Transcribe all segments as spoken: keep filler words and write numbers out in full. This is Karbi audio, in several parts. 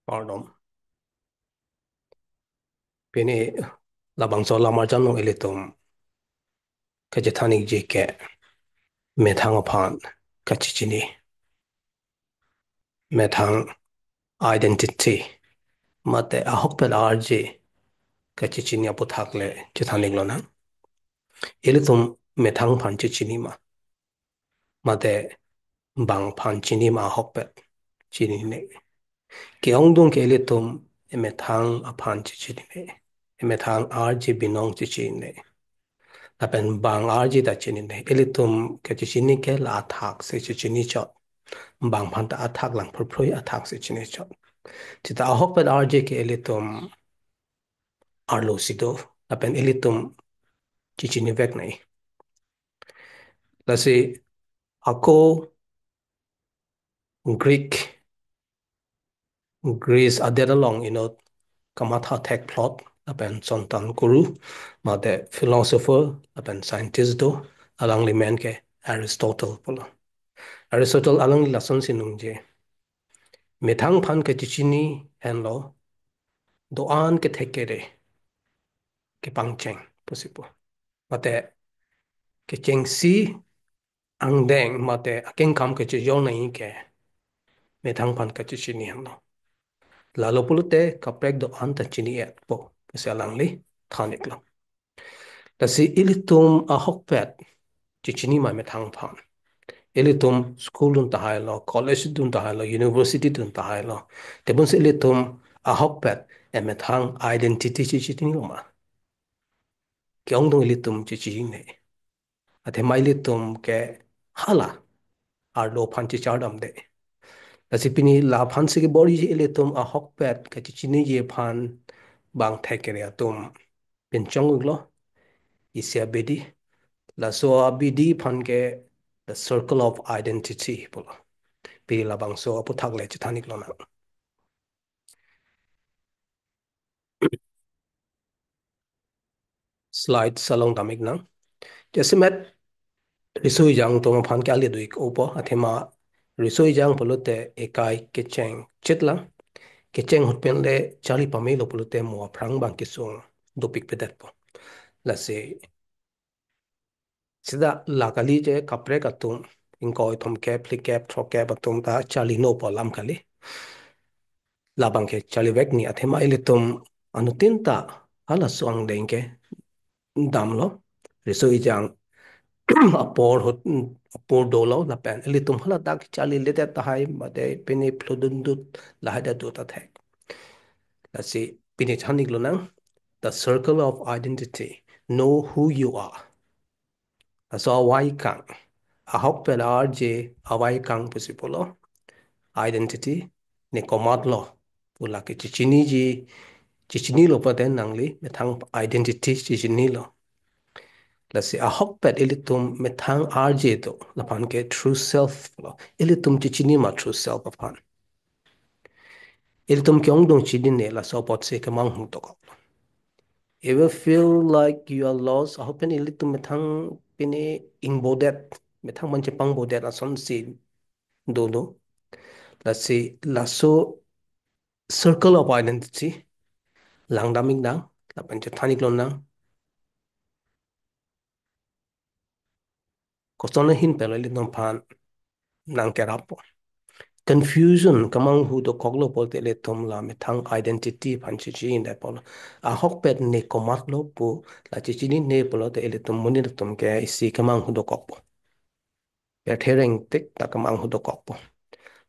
Kardom. Pini labangso alam arjan along ilitum kachethan-ikji ke methang aphan kachechini. Methang identity mate ahokpet arje kachechini aputhak le chethan-ik lonang. Ilitum methang aphan chechini ma? Mate bang aphan chini ma ahokpet? Chinine. Ke-ongdung ke ilitum emethang aphan chechinine. Emethang arje binong chechinine. Lapen bang arje ta chinine. Ilitum kachechini ke la athak si chechini chot. Bang aphan ta athak lang phurphrui athak si chini chot. Seta ahokpet arje ke ilitum arlo si do. Lapen ilitum chechini vek nai. Lasi ako Greek, Greece adet along inut kamatha thekplot lapen sontan kuru, mate philosopher lapen scientist do, alangli men ke Aristotle pulo. Aristotle alangli lasonsi ningje. Methang aphan kachechini henlo do-an kethek kere kepangcheng pusi pu. Mate kechengsi angdeng mate akengkam kechejor nangji ke methang aphan kachechini henlo. Lalo pulote kaprek do-an ta chini-etpo pusi alangli than-iklo. Lasi ilitum ahokpet chechini ma methang aphan? Ilitum school dun tahailo, college dun tahailo, university dun tahailo. Tebonsi ilitum ahokpet emethang identity chechini lo ma? Ke-ongdung ilitum chechinine. Athema ilitum ke hala arlo aphan chechardamde. Lasi pini la aphansi keborji, ilitum ahokpet kachechiniji aphan bang thek kere atum pinchong-iklo isi abidi. Laso abidi aphan ke the circle of identity pulo. Pini labangso aputhak le chethan-ik lonang. Slide along dam-iknang. Jasemet riso ejang atum aphan ke ale do-ik-opo, athema riso ejang pulote ekai kecheng chitlang. Kecheng ahut pen le charli pamelo pulote mo aphrang bang kesung dopikpedetpo. Lasi seta la kali je kaprek atum ingkoi thomkep, phlikep, throkep atum ta charlinopo alam kali. Labang ke charli vek ni, athema ilitum anuttin ta halaso angdeng ke damlo. Riso ejang apor ahut, apor dolo lapen ilitum hala dak charliledet tahai, mate pini phludundut lahai dak do ta thek. Lasi pini chethan-ik lonang, the circle of identity. Know who you are. Laso avaikang, ahokpet arje avaikang pusi pulo. Identity, ne komatlo pu lake chechiniji, chechinilo pute nangli methang identity chechinilo. Lasi ahokpet ilitum methang arje do, laphan ke true self lo. Ilitum chechini ma true self aphan? Ilitum ke-ongdung chinine, laso apotsi kemanghu dokok. Ever feel like you are lost? Ahok pen ilitum methang pini ingbodet, methang aphan chepangbodet asonsi dolo. Lasi laso circle of identity langdam-iknang, lapen chethan-ik lonang. Koson ahin pen lo ilitum aphan nangkerappo? Confusion kemanghu dokoklo pulote ilitum la methang identity aphan chechinine pulo. Ahokpet ne komatlo pu la chechinine pulote ilitum monit atum ke isi kemanghu dokokpo. Perthe rengtik ta kemanghu dokokpo.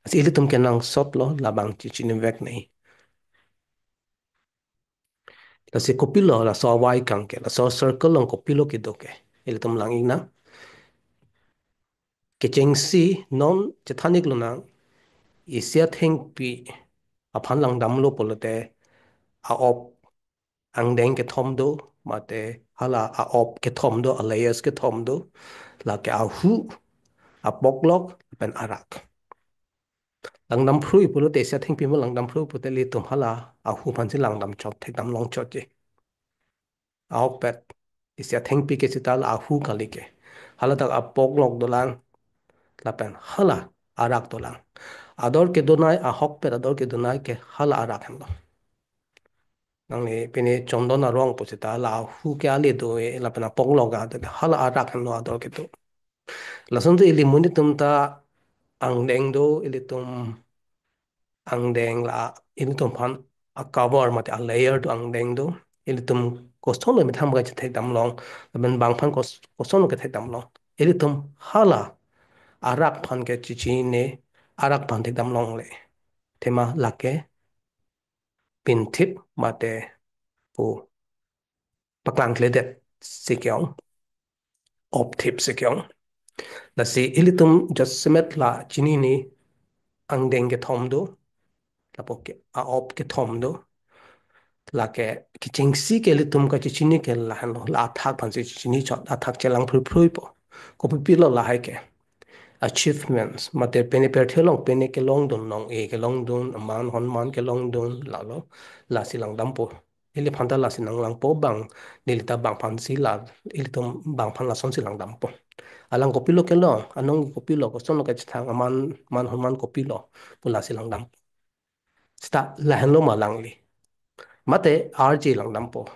Lasi ilitum kenangsotlo labang chechini vek nai. Lasi kopilo laso avaikang ke, laso circle along kopilo kedo ke, ilitum lang-iknang. Kechengsi non chethan-ik lonang, isi athengpi aphan langdamlo pulote a-op angdeng kethom do, mate hala a-op kethom do, a-layers kethom do, lake ahu, apoklok, lapen arak. Langdam phrui pulote, isi athengpi mo langdam phrui pulote ilitum hala ahu aphansi langdam chot, thekdam long chotji. Ahokpet isi athengpi ke seta la ahu kali ke. Hala dak apoklok dolang, lapen hala arak dolang. Ador kedonai, ahokpet ador kedonai ke hala arak henlo. Nangli pini Chondon arong pusita la hu ke ale do-e, lapen apong loga, hala arak henlo ador kedo. Lasonsi ili monit atum ta angdeng do, ilitum angdeng la, ilitum aphan a-cover mate a-layer do angdeng do. Ilitum kosonlo methang ba kachethekdam long, lapen bang aphan kos-, kosonlo kethekdam long. Ilitum hala arak aphan kachechine, arak aphan thekdam longle. Athema lake pinthip mate pu paklangkledet si ke-ong, opthip si ke-ong. Lasi ilitum jasemet la chinine angdeng kethom do, lapu ke a-op kethom do. Lake kechengsi ke ilitum kachechini ke lahenlo, la athak aphansi chechini chot, athak chelang phrui phrui po. Kopi pilo lahai ke? Achievements, mate pene pirthe along pene kelongdun, nong-e kelongdun, aman honman kelongdun, lalo, lasi langdampo. Iliphan ta lasi nanglangpo, bang, neli ta bang aphansi la, ilitum bang aphan lasonsi langdampo. Alang kopilo kelong, anong kopilo, kosonlo kachethang, aman, man honman kopilo, pu lasi langdam. Seta lahenlo ma langli? Mate R J langdampo.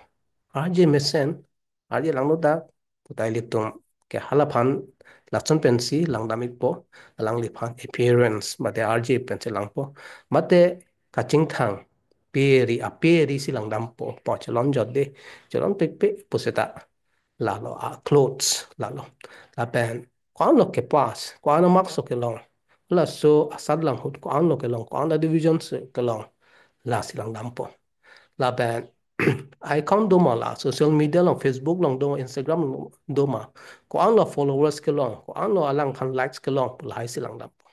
R J mesen, R J langno dak, puta ilitum ke hala aphan lason pensi langdam-ikpo, alangliphan appearance, mate R J pensi langpo. Mate kachingthang, pe ri, ape ri si langdampo, po chelon jot de, chelon pekpek pusita, lalo a-clothes, lalo. Lapen, ko-anlo kepass, ko-an a-marks so kelong, laso asat lang ahut ko-anlo kelong, ko-an a-division so kelong, lasi langdampo. Lapen, account doma la, social media along, Facebook along doma, Instagram along doma, ko-anlo followers kelong, ko-anlo alangphan likes kelong, pu lahai si langdampo.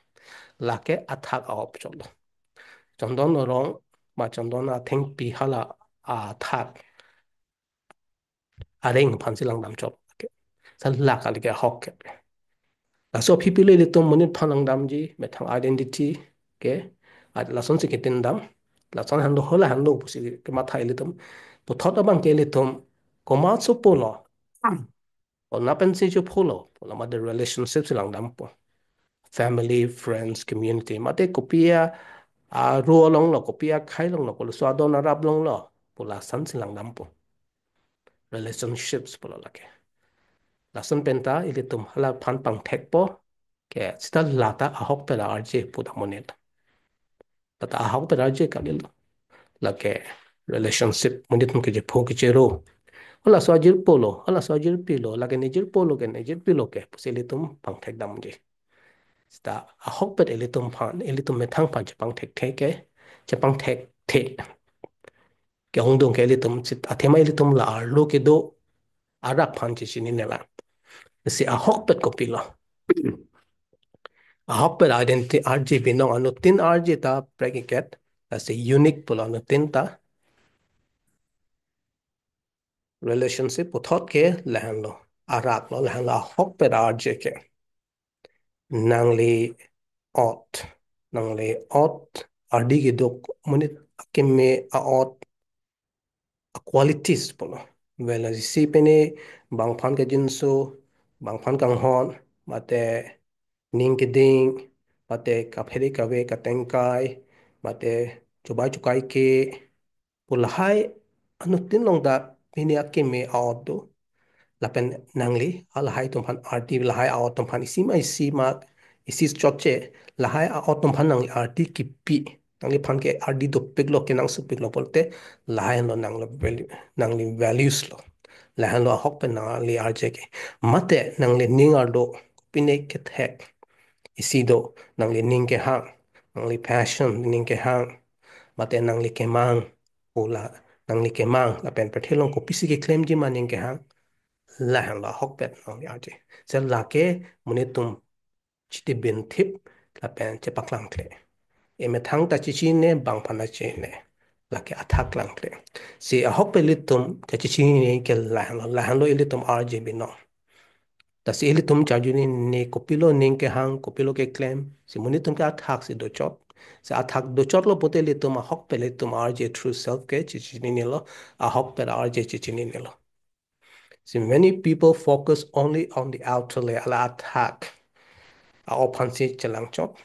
Lake athak a-op chotlo. Chondon arong, ma Chondon athengpi hala athak areng aphansi langdam chot. Okay. Seta la kali ke ahok ke. Laso aphi pilo ilitum monit aphan langdamji, methang identity ke, at lasonsi ketindam, lason henlo, hala henlo pusi kematha ilitum. Puthot abang ke ilitum, komatso pulo, kona pensi jo pulo, pulo mate relationship si langdampo. Family, friends, community, mate kopi a, a, ro alonglo, kopi akhei alonglo, kolaso adon arap alonglo, pu lason si langdampo. Relationships pulo lake. Lason penta ilitum hala aphan pangthekpo, ke seta lata ahokpet a-R J pu ta monit. Lata ahokpet a-R J kalilo. Lake relationship monit atum kejepho kechero. Halaso ajirpo lo, halaso ajirpi lo, lake nejirpo lo ke, nejirpi lo ke, pusi ilitum pangthekdamji. Seta ahokpet ilitum aphan, ilitum methang aphan chepangthekthe ke, chepangthekthe ke-ongdung ke ilitum sit, athema ilitum la arlo kedo arak aphan chechinine lang. Si ahokpet kopilo? Ahokpet identity R J binong, anuttin R J ta prek-iket, lasi unique pulo anuttin ta. Relationship puthot ke lahenlo, araklo, lahenlo ahokpet R J ke. Nangli ot, nangli ot, ardi keduk, monit akeme a-ot, a-qualities pulo. Vela isi pene bang aphan kejinso, bang aphan kanghon, mate ning keding, mate kaphere kave katengkai, mate chobai chokai ke, pu lahai anuttin along ta pini akeme a-ot do. Lapen nangli, a lahai atum aphan ardi, lahai a-ot atum aphan isi ma isi ma, isi chotche, lahai a-ot atum aphan nangli ardi kipi, nangliphan ke ardi dopiklo, kenangsotpiklo pulote, lahenlo nanglo value, nangli values lo. Lahenlo ahokpet nangli R J ke. Mate nangli ning arlo, pine kethek isi do, nangli ning kehang, nangli passion, ning kehang, mate nangli kemang, pu la, nangli kemang, lapen pirthe along kopisi keklemji ma ning kehang, lahenlo ahokpet nangli R J. Si lake monit atum chitibinthip, lapen chepaklangkle. Emethang ta chechinine, bang aphan ta chinine. Lake athak klangkle. Si ahokpet ilitum kachechinine ke lahenlo, lahenlo ilitum R J binong. Lasi ilitum charjunine kopilo ning kehang, kopilo keklem, si monit atum ke athak si dochot. Si athak dochotlo pulote ilitum ahokpet ilitum R J true self ke chechininelo, ahokpet R J chechininelo. Si many people focus only on the outer layer, hala athak a-op aphansi chelangchot.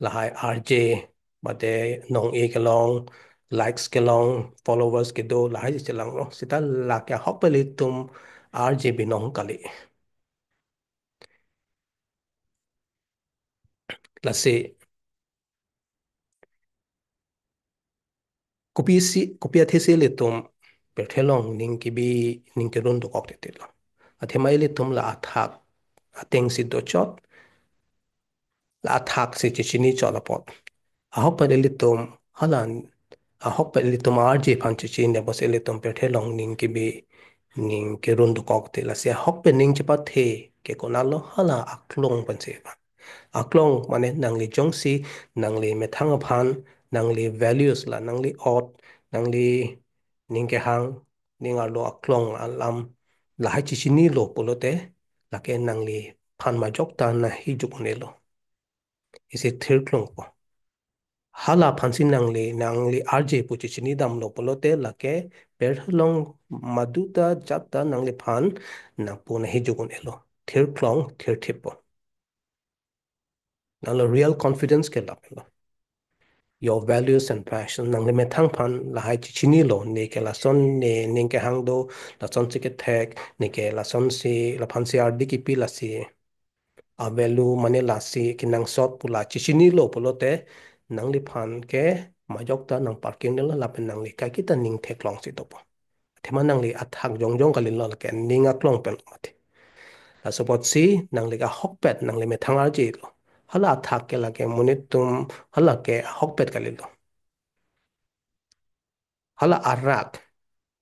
lahai R J, mate nong-e kelong, likes kelong, followers kedo, lahai chelanglo. Seta lake ahokpet ilitum R J binong kali. Lasi, kopisi, kopi athesi ilitum pirthe along ning kebi, ning kerun dokok titilo. Athema ilitum la athak atengsi dochot, la athak si chechini chot apot, ahokpet ilitum hala, ahokpet ilitum R J aphan chechini apotsi ilitum pirthe along ning kebi, ning kerun dokok te. Lasi ahokpet ning chepathe ke konatlo, hala aklong pensi. Aklong mane nangli jongsi, nangli methang aphan, nangli values la, nangli ot, nangli ning kehang, ning arlo aklong alam lahai chechinilo pulote, lake nangliphan majok ta nanghijuk un-elo. Isi thirklongpo. Hala aphansi nangli, nangli R J pu chechini damlo pulote, lake pirthe along maduta jatta nangliphan nangpu nanghijuk un-elo. Thirklong, thirthippo. Nangli real confidence ke laplo. Your values and passion. Nangli methang aphan lahai chechinilo, ne ke lason ne ning kehang do, lasonsi kethek, ne ke lasonsi, laphansi ardi kipi, lasi a-value mane lasi kenangsot pu la chechinilo pulote, nangliphan ke majok ta nangparking nelo, lapen nangli kaiketa ning theklongsi dopo. Athema nangli athak jongjong kalilo, lake ning aklong pen mati. Laso apotsi nangli ahokpet nangli methang R J lo. Hala athak ke lake monit atum, hala ke ahokpet kalilo. Hala arak,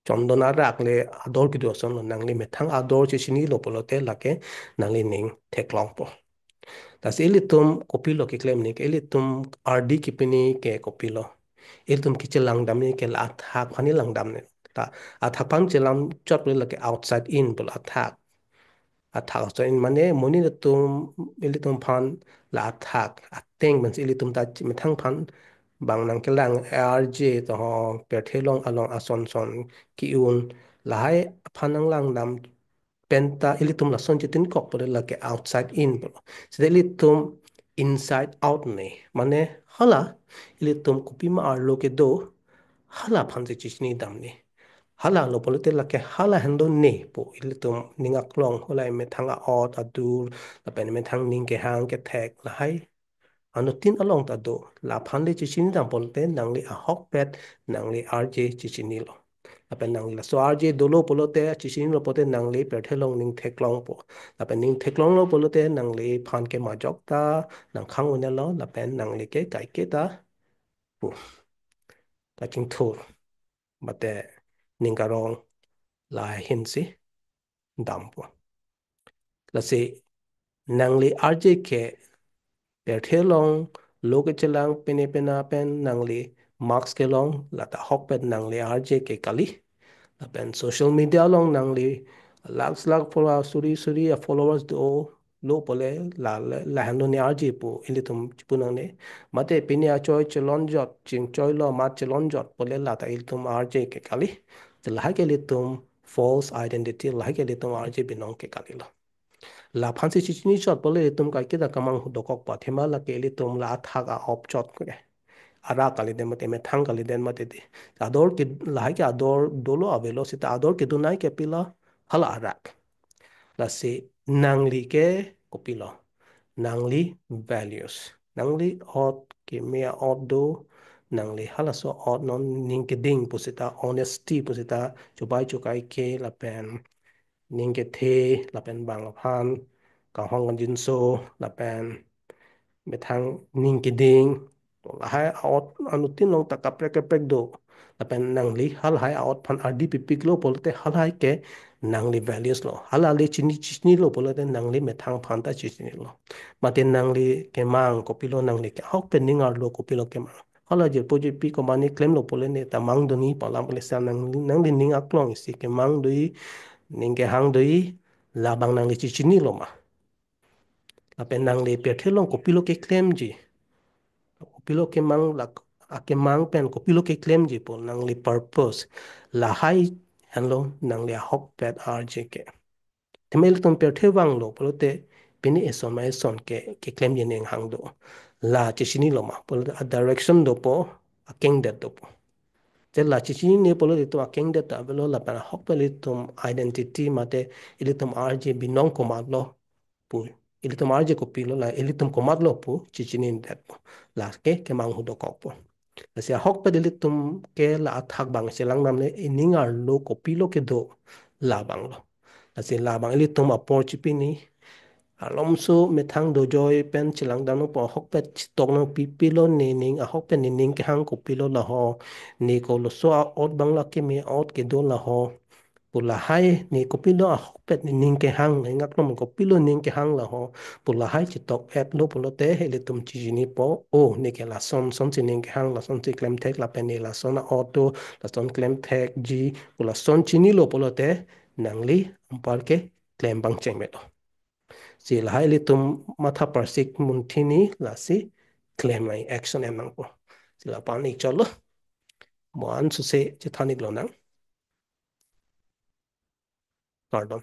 chondon arak le ador kedo asonlo, nangli methang ador chechinilo pulote lake nangli ning theklongpo. Lasi ilitum kopilo keklem ne ke, ilitum ardi kipini ke kopilo. Ilitum kechelang damji ke la athak aphan chelang damji. La athak aphan chelang chot le lake outside in pulo athak. Athak outside in mane monit atum, ilitum aphan la athak ateng pensi ilitum ta methang aphan bang nangkelang R J to ho, pirthe along along ason son ki-un, lahai aphan nanglang dam penta ilitum lason chetinkok pulote lake outside in pulo. Seta ilitum inside out ne. Mane hala ilitum kopima arlo kedo, hala aphansi chechini damji. Hala lo pulote lake hala henlo ne pu ilitum ning aklong, hala methang a-ot adur, lapen methang ning kehang kethek lahai anuttin along ta do. Laphan le chechini dam pulote nangli ahokpet nangli R J chechinilo. Lapen nangli laso R J dolo pulote, chechinilo pulote nangli pirthe along ning theklongpo. Lapen ning theklonglo pulote nangliphan ke majok ta nangkhang un-elo, lapen nangli ke kaiketa pu kachingthur mate ning karong lahinsi dampo. Lasi nangli R J ke pirthe along lo kechelang pine pina pen nangli marks kelong, lata ahokpet nangli R J ke kali. Lapen social media along nangli lakhs lakh follower, suri suri a-followers dolo pule la, la, lahenlo ne R J pu ilitum chipu nangne. Mate pine achoi chelonjot, chingchoilo amat chelonjot pule lata ilitum R J ke kali. Te lahai ke ilitum false identity, lahai ke ilitum R J binong ke kalilo. Laphansi chechini chot pule ilitum kaiketa kemang dokokpo, athema lake ilitum la athak a-op chot ke. Arak kalidet mate, methang kalidet mate te. Ador ke, lahai ke ador dolo avelo seta ador kedunai ke pilo, hala arak. Lasi nangli ke kopilo? Nangli values. Nangli ot keme a-ot do, nangli halaso ot non ning keding pusita, honesty pusita, chubai chukai ke lapen ning kethe lapen bang aphan kanghong kanjinso lapen methang ning keding, to lahai a-ot anuttin along ta kaprek kaprek do. Lapen nangli halahai a-ot aphan ardi pipiklo pulote halahai ke nangli values lo. Hala le chini chechinilo pulote nangli methang aphan ta chechinilo. Mate nangli kemang kopilo, nangli ke ahokpet ning arlo kopilo kemang? Hala jirpo jirpi komane klemlo pule ne ta mang dunji pu alam pule sa nangli, nangli ning aklong isi kemang doji, ning kehang doji, labang nangli chechinilo ma? Lapen nangli pirthe along kopilo keklemji, kopilo kemang lak, akemang pen kopilo keklemji pu nangli purpose, lahai henlo nangli ahokpet R J ke. Athema ilitum pirthe vanglo pulote Pini eson ma eson ke, keklemji anghang do. La chechinilo ma pulote a direction dopo, akengdet dopo. Te la chechinine pulote itum akengdet ta avelo, lapen ahokpet ilitum identity mate ilitum arje binong komatlo pu. Ilitum arje kopilo, la ilitum komatlo pu chechinidetpo. Lake kemanghu dokokpo. Lasi ahokpet ilitum ke la athak abang chelangdamle, ining arlo kopilo kedo, labanglo. Lasi labang ilitum apor chipini, alomso methang dojoi pen chelangdamnangpo, ahokpet chetoknang pipilo nening, ahokpet nening kehang kopilo laho, ne koloso a'ot abang lake me a'ot kedo laho pu, lahai ne kopilo ahokpet nening kehang, ingaklo kopilo nening kehang laho pu lahai chetok-etlo pulote ilitum chechinipo, o, ne ke lason sonsi nening kehang, lasonsi klemthek, lapen ne lason a'ot do, lason klemthekji pu lason chinilo pulote nangli anpar ke klem pangcheng me do. Si lahai ilitum matha parsik munthini lasi klem ai action em nangpo. Si la panik chotlo. Mo-an suse chethan-iklonang. Kardom.